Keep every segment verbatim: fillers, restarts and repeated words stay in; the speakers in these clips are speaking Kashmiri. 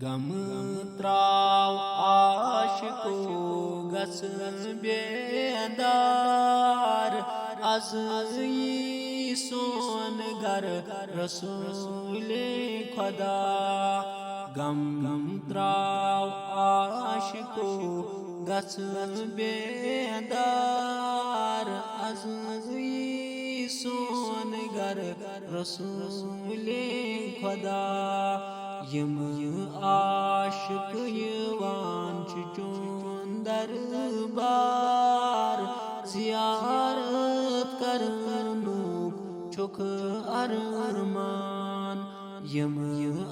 غم تراو عاشقو، گژھ بیدار، از یی سون گھر رسول خدا۔ غم تراو عاشقو، گژھ بیدار، از یی سون گھر رسول خدا۔ یم عاشق یوان چھ چون دربار، زیارت کرنوک چھکھ ارمان۔ یم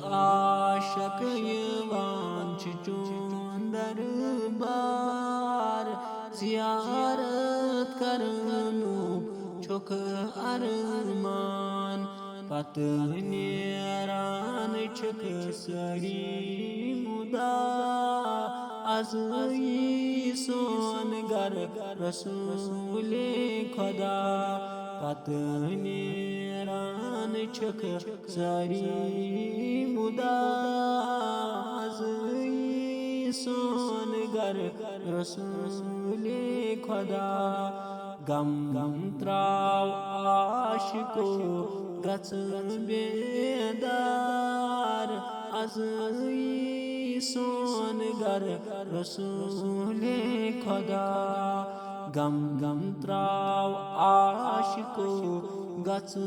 عاشق یوان چھ چون دربار، زیارت کرنوک چھکھ ارمان۔ پتہٕ نیران چھکھ سٲری مُدا، از یی سون گھر رسول خدا۔ پتہٕ نیران چھکھ سٲری مُدا، از یی سون گھر رسول خدا۔ غم تراو عاشقو، گژھ بیدار، از یی سون گھر رسول خدا۔ غم تراو عاشقو، گژھ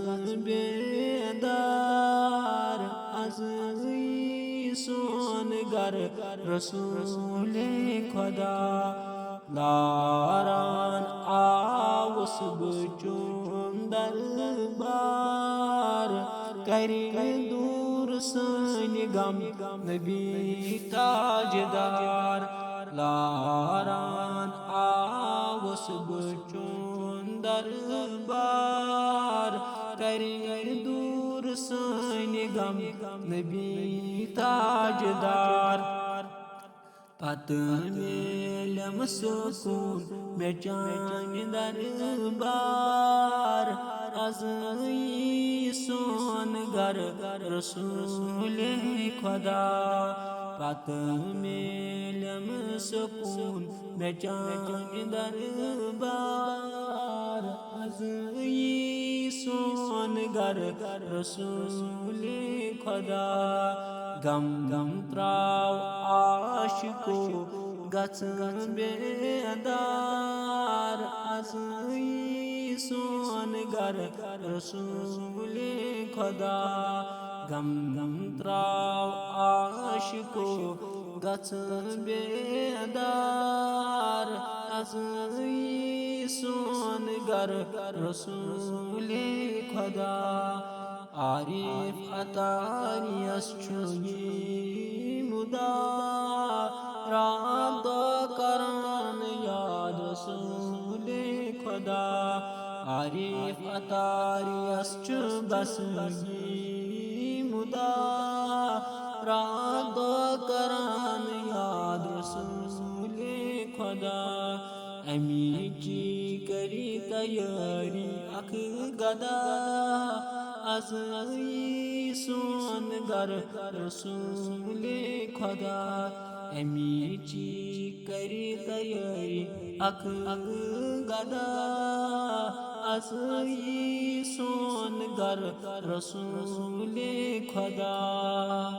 بیدار، از یی سون گھر رسول خدا۔ لاران آوس بہٕ چون دربار، کرِ دوٗر سٲنۍ غم نبی تاجدار۔ لاران آوس بہٕ چون دربار، کرِ دوٗر سٲنۍ غم نبی تاجدار۔ پتہٕ میلم سکون مےٚ چانہِ دربار، از یی سون گھر رسول خدا۔ پتہٕ میلم سکون مےٚ چانہِ دربار، از یی سون گھر رسول خدا۔ غم تراو عاشقو، گژھ بیدار، از یی سون گھر رسول خدا۔ غم تراو عاشقو، گژھ بیدار، از یی سون گھر رسول خدا۔ عارف عطاریس چھُ یی مُدا، راتھ دۄہ کران یاد رسول خدا۔ عارف عطاریس چھُ بس یی مُدا، راتھ دۄہ کران یاد رسول خدا۔ امی چی کری تیاری اکھ گدا، از یی سون گھر رسول خدا۔ امی چی کری تیاری اکھ گدا، از یی سون گھر رسول خدا۔